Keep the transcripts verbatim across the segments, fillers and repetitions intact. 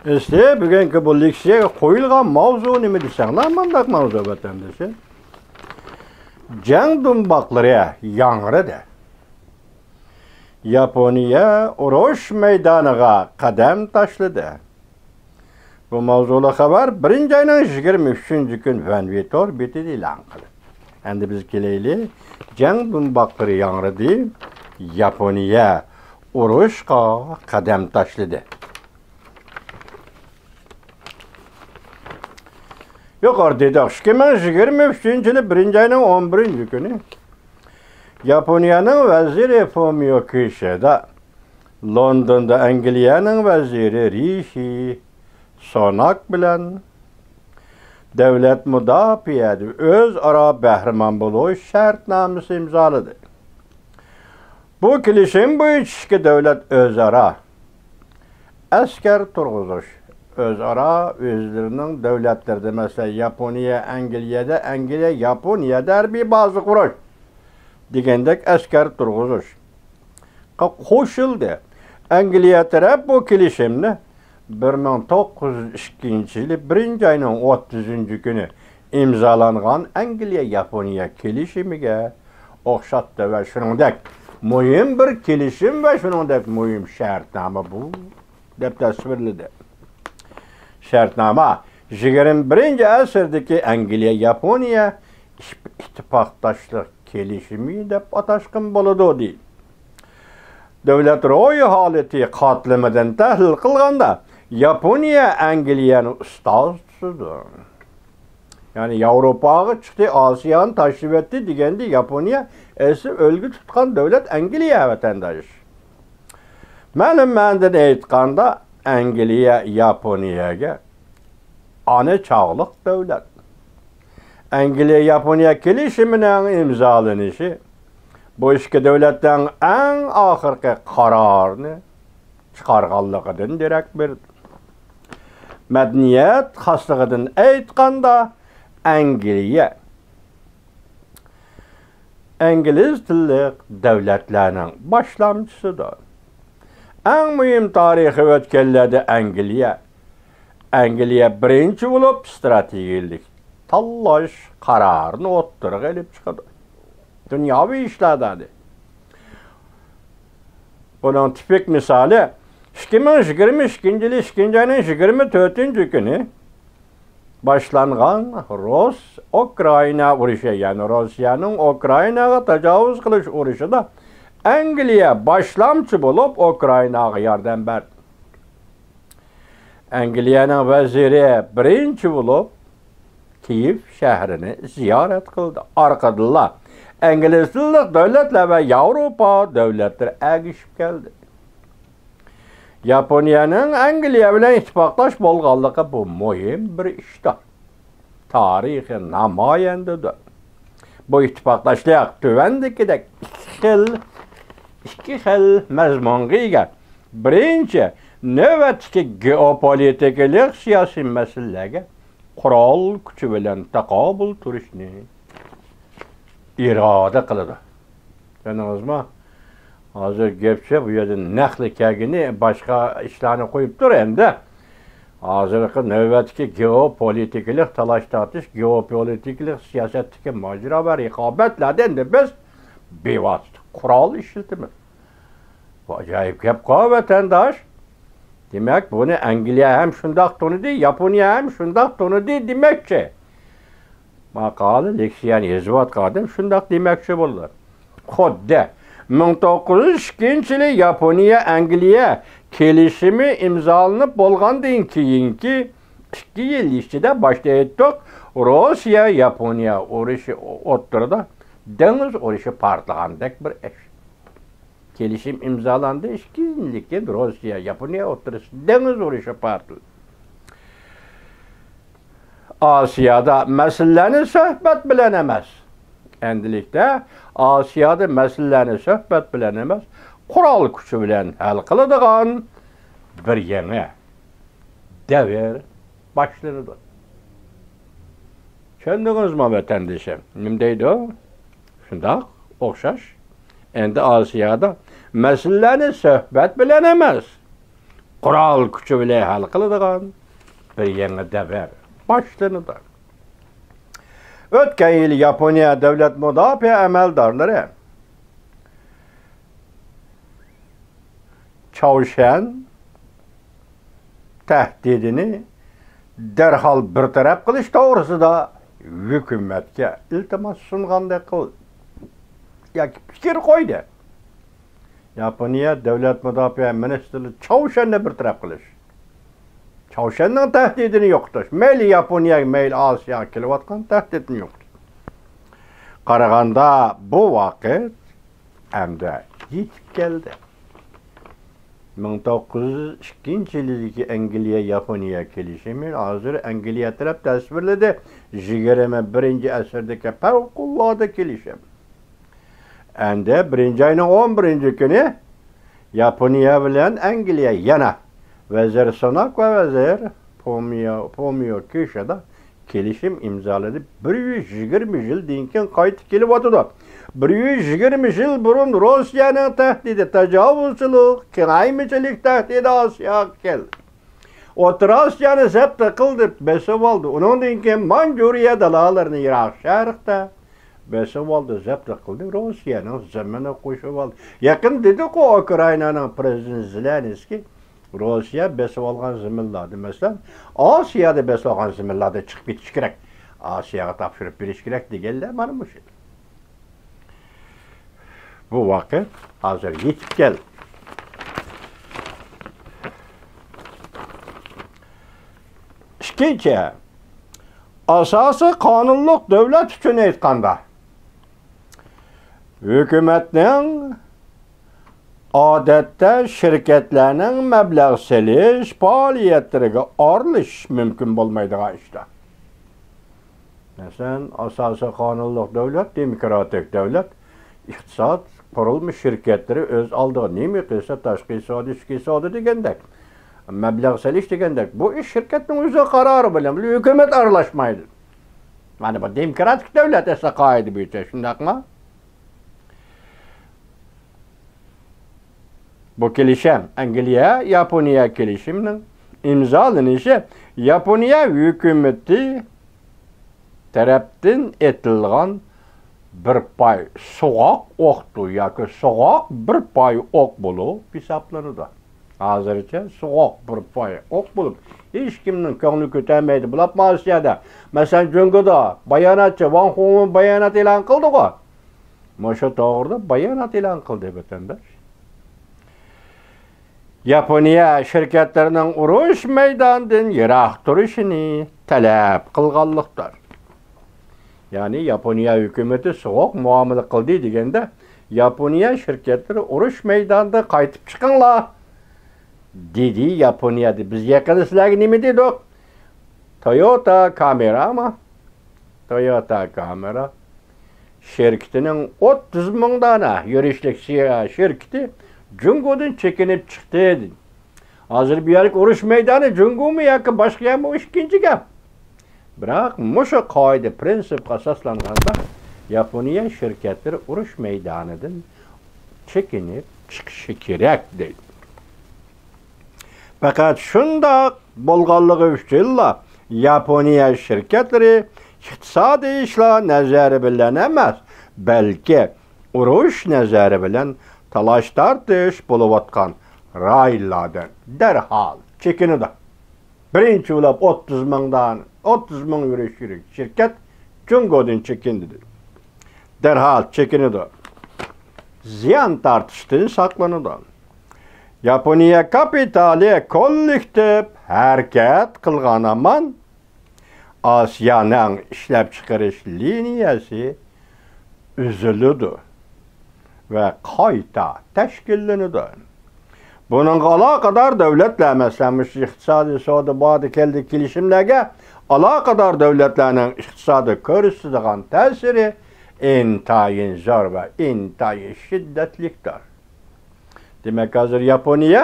ئەسلى بۈگۈنكى بۇ لېكسىيەگە قويۇلغان ماۋزۇ نېمە دېسەڭلار، مانداق ماۋزۇ، ۋەتەندىشىم. جەڭ دۇمباقلىرى ياڭرىدى. ياپونىيە ئۇرۇش مەيدانىغا قەدەم تاشلىدى. بۇ ماۋزۇلۇق خەۋەر بىرىنچى ئاينىڭ يىگىرمە ئۈچىنچى كۈن ۋەنۋى تور بېتىدە ئېلان قىلىندى. ئەمدى بىز كېلەيلى، جەڭ دۇمباقلىرى ياڭرىدى، ياپونىيە ئۇرۇشقا قەدەم تاشلىدى. يۇقىرىدا دېدۇق، ئىككى مىڭ يىگىرمە ئۈچىنچى يىلى بىرىنچى ئاينىڭ ئون بىرىنچى كۈنى ياپونىيەنىڭ ۋەزىرى فۇمىيو كىشىدا لوندوندا ئەنگلىيەنىڭ ۋەزىرى رىشى سۇناك بىلەن دۆلەت مۇداپىئەدە ئۆزئارا بەھرىمەن بولۇش شەرتنامىسى ئىمزالىدى. بۇ كېلىشىم بويىچە ئىككى دۆلەت ئۆزئارا ئەسكەر تۇرغۇزۇش، ئۆزئارا ئۆزلىرىنىڭ دۆلەتلىرىدە، مەسىلەن، ياپونىيە ئەنگلىيەدە، ئەنگلىيە ياپونىيەدە ھەربىي بازا قۇرۇش دېگەندەك ئەسكەر تۇرغۇزۇشقا قوشۇلدى. ئەنگلىيە تەرەپ بۇ كېلىشىمنى بىر مىڭ توققۇز يۈز ئىككىنچى يىلى بىرىنچى ئاينىڭ ئوتتۇزىنچى كۈنى ئىمزالانغان ئەنگلىيە ياپونىيە كېلىشىمىگە ئوخشاتتى ۋە شۇنىڭدەك مۇھىم بىر كېلىشىم ۋە شۇنىڭدەك مۇھىم شەرتنامە بۇ، دەپ تەسۋىرلىدى. شەرتنامە يىگىرمە بىرىنچى ئەسىردىكى ئەنگلىيە ياپونىيە ئىتتىپاقداشلىق كېلىشىمى دەپ ئاتاشقىمۇ بولىدۇ، دېدى. دۆلەت روھى ھالىتى قاتلىمىدىن تەھلىل قىلغاندا، ياپونىيە ئەنگلىيەنى ئۇستاز تۇتىدۇ. يەنى ياۋروپاغا چىقتى، ئاسىيانى تاشلىۋەتتى دېگەندە، ياپونىيە ئەسلى ئۈلگە تۇتقان دۆلەت ئەنگلىيە، ۋەتەنداش. مەلۇم مەنىدىن ئېيتقاندا، ئەنگلىيە ياپونىيەگە ئانا چاغلىق دۆلەت. ئەنگلىيە ياپونىيە كېلىشىمىنىڭ ئىمزالىنىشى بۇ ئىككى دۆلەتنىڭ ئەڭ ئاخىرقى قارارنى چىقارغانلىقىدىن دېرەك بېرىدۇ. مەدەنىيەت خاسلىقىدىن ئېيتقاندا، ئەنگلىيە ئىنگلىز تىللىق دۆلەتلەرنىڭ باشلامچىسىدۇر. ئەڭ مۇھىم تارىخىي ئۆتكەللەردە ئەنگلىيە، ئەنگلىيە بىرىنچى بولۇپ ئىستراتېگىيەلىك تاللاش قارارىنى ئوتتۇرىغا ئېلىپ چىقىدۇ. دۇنياۋى ئىشلاردا دە. بۇنىڭ تىپىك مىسالى، ئىككى مىڭ يىگىرمە ئىككىنچى يىلى ئىككىنچى ئاينىڭ يىگىرمە تۆتىنچى كۈنى باشلانغان رۇس ئۇكرائىنا ئۇرۇشى، يەنى روسىيەنىڭ ئۇكرائىناغا تاجاۋۇز قىلىش ئۇرۇشىدا ئەنگلىيە باشلامچى بولۇپ ئۇكرائىناغا ياردەم بەردى. ئەنگلىيەنىڭ ۋەزىرى بىرىنچى بولۇپ كىيېف شەھىرىنى زىيارەت قىلدى. ئارقىدىنلا ئىنگلىز تىللىق دۆلەتلەر ۋە ياۋروپا دۆلەتلىرى ئەگىشىپ كەلدى. ياپونىيەنىڭ ئەنگلىيە بىلەن ئىتتىپاقداش بولغانلىقى بۇ مۇھىم بىر ئىشتۇر. تارىخىي نامايەندىدۇر. بۇ ئىتتىپاقداشلىق تۆۋەندىكىدەك ئىككى خىل، ئىككى خىل مەزمۇنغا ئىگە. بىرىنچى، نۆۋەتتىكى گېئوپولىتىكىلىق سىياسىي مەسىلىلەرگە قورال كۈچى بىلەن تاقابىل تۇرۇشنى ئىرادە قىلىدۇ. چۈشەندىڭىزمۇ؟ ھازىر گەپچە بۇ يەردە نەقلى كەلگىنى باشقا ئىشلارنى قويۇپ تۇر ئەمدى. ھازىرقى نۆۋەتتىكى گېئوپولىتىكىلىق تالاش-تارتىش، گېئوپولىتىكىلىق سىياسەتتىكى ماجىرا ۋە رىقابەتلەردە ئەمدى بىز بىۋاسىتە قورال ئىشلىتىمىز. بۇ ئاجايىپ گەپقۇ، ۋەتەنداش. دېمەك، بۇنى ئەنگلىيە ھەم شۇنداق تونۇدى، ياپونىيە ھەم شۇنداق تونۇدى دېمەكچى. ماقالە، لېكسىيەنى يېزىۋاتقان ئادەم شۇنداق دېمەكچى بولدى. خۇددى مىڭ توققۇز يۈز ئىككىنچى يىلى ياپونىيە ئەنگلىيە كېلىشىمى ئىمزالىنىپ بولغاندىن كېيىنكى ئىككى يىل ئىچىدە، باشتا ئېيتتۇق، روسىيە ياپونىيە ئۇرۇشى ئوتتۇرىدا دېڭىز ئۇرۇشى پارتلىغاندەك بىر ئىش. كېلىشىم ئىمزالاندى، ئىككى يىلدىن كېيىن روسىيە ياپونىيە ئوتتۇرىسىدا دېڭىز ئۇرۇشى پارتلىدى. ئاسىيادا مەسىلىلەرنى سۆھبەت بىلەن ئەمەس، ئەمدىلىكتە ئاسىيادا مەسىلىلەرنى سۆھبەت بىلەن ئەمەس، قورال كۈچى بىلەن ھەل قىلىدىغان بىر يېڭى دەۋر باشلىنىدۇ. چۈشەندىڭىزمۇ، ۋەتەندىشىم؟ نېمە دەيدۇ؟ شۇنداق، ئوخشاش. ئەمدى ئاسىيادا مەسىلىلەرنى سۆھبەت بىلەن ئەمەس، قورال كۈچى بىلەن ھەل قىلىدىغان بىر يېڭى دەۋر باشلىنىدۇ. ئۆتكەن يىلى ياپونىيە دۆلەت مۇداپىئە ئەمەلدارلىرى چاۋشيەن تەھدىتىنى دەرھال بىر تەرەپ قىلىش توغرىسىدا ھۆكۈمەتكە ئىلتىماس سۇنغاندەك قىل ياكى پىكىر قويدى. ياپونىيە دۆلەت مۇداپىئە مىنىستىرلىرى چاۋشيەننى بىر تەرەپ قىلىش، چاۋشيەننىڭ تەھدىتىنى يوقىتىش، مەيلى ياپونىيەگە، مەيلى ئاسىياغا كېلىۋاتقان تەھدىتنى يوقىتىش. قارىغاندا بۇ ۋاقىت ئەمدى يېتىپ كەلدى. مىڭ توققۇز يۈز ئىككىنچى يىلدىكى ئەنگلىيە ياپونىيە كېلىشىمى ھازىر ئەنگلىيە تەرەپ تەسۋىرلىدى. يىگىرمە بىرىنچى ئەسىردىكى پەۋقۇلئاددە كېلىشىم. ئەمدى بىرىنچى ئاينىڭ ئون بىرىنچى كۈنى ياپونىيە بىلەن ئەنگلىيە يەنە ۋەزىر سۇناك ۋە ۋەزىر پومىيو، پومىيو كىشىدا كېلىشىم ئىمزالىدى. بىر يۈز يىگىرمە يىلدىن كېيىن قايتىپ كېلىۋاتىدۇ. بىر يۈز يىگىرمە يىل بۇرۇن روسىيەنىڭ تەھدىتى، تاجاۋۇزچىلىق، كېڭەيمىچىلىك تەھدىتى ئاسىياغا كەلدى. ئوتتۇرا ئاسىيانى زەپت قىلدى، بېسىۋالدى. ئۇنىڭدىن كېيىن مانجۇرىيە دالالىرىنى يىراق شەرقتە بېسىۋالدى، زەپت قىلدى، روسىيەنىڭ زېمىنىغا قوشۇۋالدى. يېقىن دېدىقۇ، ئۇكرائىنانىڭ پرېزىدېنتى زېلېنسكىي روسىيە بېسىۋالغان زېمىنلاردا، مەسىلەن، ئاسىيادا بېسىۋالغان زېمىنلاردا چىقىپ كېتىش كېرەك، ئاسىياغا تاپشۇرۇپ بېرىش كېرەك دېگەنلەر مانا مۇشۇ. بۇ ۋاقىت ھازىر يېتىپ كەلدى. ئىككىنچى، ئاساسىي قانۇنلۇق دۆلەت ئۈچۈن ئېيتقاندا، ھۆكۈمەتنىڭ ئادەتتە شىركەتلەرنىڭ مەبلەغ سېلىش پائالىيەتلىرىگە ئارىلىشىش مۇمكىن بولمايدىغان ئىشتا. مەسىلەن، ئاساسىي قانۇنلۇق دۆلەت، دېموكراتىك دۆلەت، ئىقتىساد قۇرۇلما شىركەتلىرى ئۆز ئالدىغا نېمە قىلسا، تاشقى سودا، ئىچكى سودا دېگەندەك، مەبلەغ سېلىش دېگەندەك، بۇ ئىش شىركەتنىڭ ئۆزى قارارى بىلەن، ھۆكۈمەت ئارىلاشمايدۇ. مانا بۇ دېموكراتىك دۆلەت ئەسلى قائىدە بويىچە، شۇنداقمۇ؟ بۇ كېلىشىم، ئەنگلىيە، ياپونىيە كېلىشىمىنىڭ ئىمزالىنىشى ياپونىيە ھۆكۈمىتى تەرەپتىن ئېتىلغان بىر پاي سوغۇق ئوقتۇ ياكى سوغۇق بىر پاي ئوق بولۇپ ھېسابلىنىدۇ. ھازىرچە سوغۇق بىر پاي ئوق بولۇپ، ھېچكىمنىڭ كۆڭلى كۆتەرمەيدۇ. بولۇپمۇ ئاسىيادا، مەسىلەن، جۇڭگودا باياناتچى ۋاڭ خۇڭ بايانات ئېلان قىلدىغۇ. مۇشۇ توغرىدا بايانات ئېلان قىلدى، ۋەتەنداش. ياپونىيە شىركەتلىرىنىڭ ئۇرۇش مەيدانىدىن يىراق تۇرۇشىنى تەلەپ قىلغانلىقتۇر. يەنى ياپونىيە ھۆكۈمىتى سوغۇق مۇئامىلە قىلدى دېگەندە، ياپونىيە شىركەتلىرى ئۇرۇش مەيدانىدىن قايتىپ چىقىڭلار، دېدى ياپونىيەدە. بىز يېقىندا سىلەرگە نېمە دېدۇق؟ تويوتا كامېرامۇ؟ تويوتا كامېرا شىركىتىنىڭ ئوتتۇز مىڭ دانە يۈرۈشلۈك شىركىتى جۇڭگودىن چېكىنىپ چىقتى. ھازىر بۇ يەردىكى ئۇرۇش مەيدانى جۇڭگومۇ ياكى باشقا يەرمۇ، ئىككىنچى گەپ. بىراق مۇشۇ قائىدە، پرىنسىپقا ئاساسلانغاندا، ياپونىيە شىركەتلىرى ئۇرۇش مەيدانىدىن چېكىنىپ چىقىشى كېرەك، دەيدۇ. پەقەت شۇنداق بولغانلىقى ئۈچۈنلا ياپونىيە شىركەتلىرى ئىقتىسادىي ئىشلار نەزەرى بىلەن ئەمەس، بەلكى ئۇرۇش نەزەرى بىلەن تالاش-تارتىش بولۇۋاتقان رايونلاردىن دەرھال چېكىنىدۇ. بىرىنچى بولۇپ ئوتتۇز مىڭدان، ئوتتۇز مىڭ يۈرۈش يۈرۈش شىركەت جۇڭگودىن چېكىندى. دەرھال چېكىنىدۇ. زىيان تارتىشتىن ساقلىنىدۇ. ياپونىيە كاپىتالى كوللېكتىپ ھەرىكەت قىلغان ھامان ئاسىيانىڭ ئىشلەپچىقىرىش لىنىيەسى ئۈزۈلىدۇ ۋە قايتا تەشكىللىنىدۇ. بۇنىڭغا ئالاقىدار دۆلەتلەر، مەسىلەن، مۇشۇ ئىقتىسادىي سودا باردا كەلدى كېلىشىملەرگە ئالاقىدار دۆلەتلەرنىڭ ئىقتىسادى كۆرسىتىدىغان تەسىرى ئىنتايىن زور ۋە ئىنتايىن شىددەتلىكتۇر. دېمەك، ھازىر ياپونىيە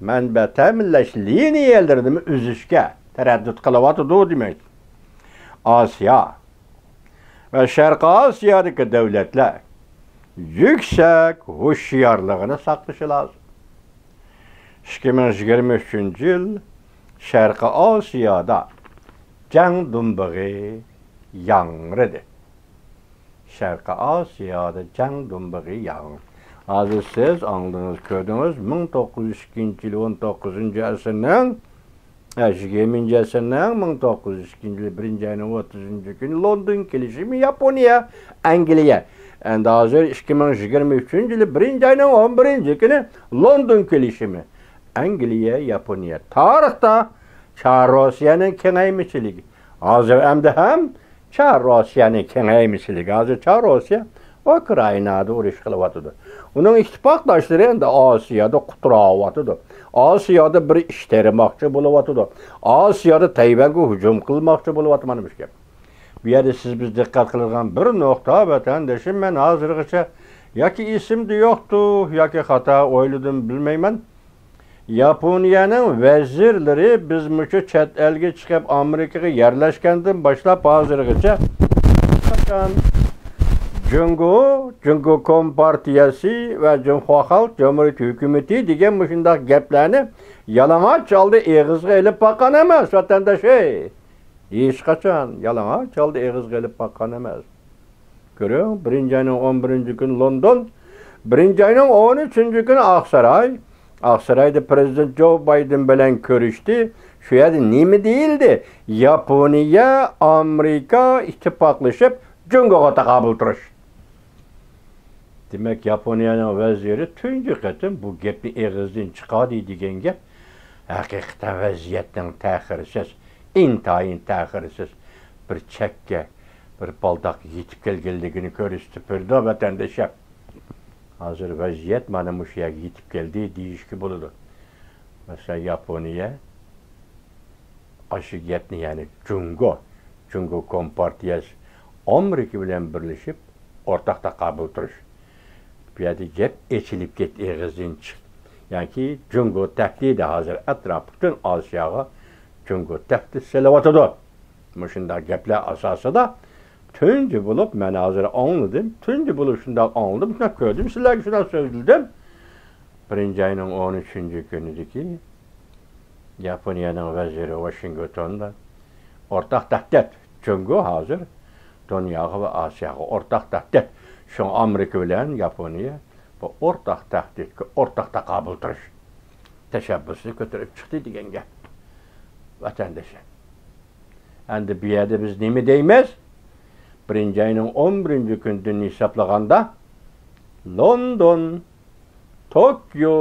مەنبە تەمىنلەش لىنىيەلىرىنىمۇ ئۈزۈشكە تەرەددۇت قىلىۋاتىدۇ دېمەك. ئاسىيا ۋە شەرقىي ئاسىيادىكى دۆلەتلەر يۈكسەك ھوشيارلىقىنى ساقلىشى لازىم. ئىككى مىڭ يىگىرمە ئۈچىنچى يىل شەرقىي ئاسىيادا جەڭ دۇمبىغى ياڭرىدى. شەرقىي ئاسىيادا جەڭ دۇمبىغى ياڭرىدى. ھازىر سىز ئاڭلىدىڭىز، كۆردىڭىز، مىڭ توققۇز يۈز ئىككىنچى يىل ئون توققۇزىنچى ئەسىرنىڭ، ھە، يىگىرمىنچى ئەسىرنىڭ مىڭ توققۇز يۈز ئىككىنچى يىل بىرىنچى ئاينىڭ ئوتتۇزىنچى كۈنى لوندون كېلىشىمى، ياپونىيە، ئەنگلىيە. ئەمدى ھازىر ئىككى مىڭ يىگىرمە ئۈچىنچى يىلى بىرىنچى ئاينىڭ ئون بىرىنچى كۈنى لوندون كېلىشىمى. ئەنگلىيە، ياپونىيە. تارىختا چار روسىيەنىڭ كېڭەيمىچىلىكى. ھازىر ئەمدى ھەم چار روسىيەنىڭ كېڭەيمىچىلىكى. ھازىر چار روسىيە ئۇكرائىنادا ئۇرۇش قىلىۋاتىدۇ. ئۇنىڭ ئىتتىپاقداشلىرى ئەمدى ئاسىيادا قۇتراۋاتىدۇ. ئاسىيادا بىر ئىش تېرىماقچى بولۇۋاتىدۇ. ئاسىيادا تەيۋەنگە ھۇجۇم قىلماقچى بولۇۋاتىدۇ. مانا مۇشۇ گەپ. بۇ يەردە سىز بىز دىققەت قىلىدىغان بىر نۇقتا، ۋەتەندىشىم، مەن ھازىرغىچە ياكى ئېسىمدە يوقتۇ، ياكى خاتا ئويلىدىم، بىلمەيمەن. ياپونىيەنىڭ ۋەزىرلىرى بىز مۇشۇ چەت ئەلگە چىقىپ ئامېرىكىغا يەرلەشكەندىن باشلاپ ھازىرغىچە قاچان جۇڭگو، جۇڭگو كومپارتىيەسى ۋە جۇڭخۇا خەلق جۇمھۇرىيىتى ھۆكۈمىتى دېگەن مۇشۇنداق گەپلەرنى يالىڭاچ ھالدا ئېغىزغا ئېلىپ باققان ئەمەس، ۋەتەنداش، ھەي! ھېچقاچان يالىڭاچ ھالدا ئېغىزغا ئېلىپ باققان ئەمەس. كۆرۈڭ، بىرىنچى ئاينىڭ ئون بىرىنچى كۈنى لوندون، بىرىنچى ئاينىڭ ئون ئۈچىنچى كۈنى ئاقساراي. ئاقسارايدا پىرېزىدېنت جو بايدېن بىلەن كۆرۈشتى. شۇ يەردە نېمە دېيىلدى؟ ياپونىيە، ئامېرىكا ئىتتىپاقلىشىپ جۇڭگوغا تاقابىل تۇرۇش. دېمەك، ياپونىيەنىڭ ۋەزىرى تۇنجى قېتىم بۇ گەپنى ئېغىزدىن چىقاردى دېگەن گەپ ھەقىقەتەن ۋەزىيەتنىڭ تەخىرسىز، ئىنتايىن تەخىرسىز بىر چەككە، بىر بالداققا يېتىپ كەلگەنلىكىنى كۆرسىتىپ بېرىدۇ، ۋەتەندىشىم. ھازىر ۋەزىيەت مانا مۇشۇ يەرگە يېتىپ كەلدى دېيىشكە بولىدۇ. مەسىلەن، ياپونىيە ئاشۇ گەپنى، يەنى جۇڭگو، جۇڭگو كومپارتىيەسى ئامېرىكا بىلەن بىرلىشىپ ئورتاق تاقابىل تۇرۇش. بۇ يەردە گەپ ئېچىلىپ كەتتى، ئېغىزدىن چىقتى. يەنى جۇڭگو تەھدىتى ھازىر ئەتراپ پۈتۈن ئاسىياغا جۇڭگو تەھدىت سېلىۋاتىدۇ. مۇشۇنداق گەپلەر ئاساسىدا تۇنجى بولۇپ مەن ھازىر ئاڭلىدىم. تۇنجى بولۇپ شۇنداق ئاڭلىدىم، شۇنداق كۆردۈم، سىلەرگە شۇنداق سۆزلىدىم. بىرىنچى ئاينىڭ ئون ئۈچىنچى كۈنىدىكى ياپونىيەنىڭ ۋەزىرى ۋاشىنگتوندا ئورتاق تەھدىت. جۇڭگو ھازىر دۇنياغا ۋە ئاسىياغا ئورتاق تەھدىت. شۇڭا ئامېرىكا بىلەن ياپونىيە بۇ ئورتاق تەھدىتكە ئورتاق تاقابىل تۇرۇش تەشەببۇسىنى كۆتۈرۈپ چىقتى دېگەن گەپ، ۋەتەندىشىم. ئەمدى بۇ يەردە بىز نېمە دەيمىز؟ بىرىنچى ئاينىڭ ئون بىرىنچى كۈنىدىن ھېسابلىغاندا، لوندون، توكيو،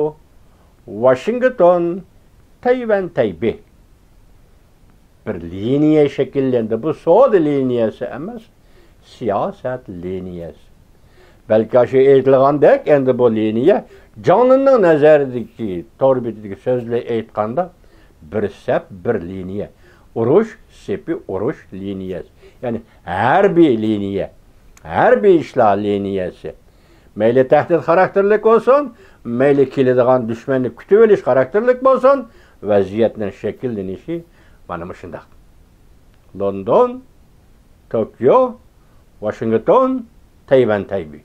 ۋاشىنگتون، تەيۋەن، تەيبېي. بىر لىنىيە شەكىللەندى. بۇ سودا لىنىيەسى ئەمەس، سىياسەت لىنىيەسى. بەلكى ئاشۇ ئېيتىلغاندەك، ئەمدى بۇ لىنىيە جاڭلىنىڭ نەزىرىدىكى تور بېتىدىكى سۆزلەر ئېيتقاندا، بىر سەپ، بىر لىنىيە. ئۇرۇش سېپى، ئۇرۇش لىنىيەسى. يەنى ھەربىي لىنىيە، ھەربىي ئىشلار لىنىيەسى. مەيلى تەھدىت خاراكتېرلىك بولسۇن، مەيلى كېلىدىغان دۈشمەننى كۈتۈۋېلىش خاراكتېرلىك بولسۇن، ۋەزىيەتنىڭ شەكىللىنىشى مانا مۇشۇنداق. لوندون، توكيو، ۋاشىنگتون، تەيۋەن، تەيبېي.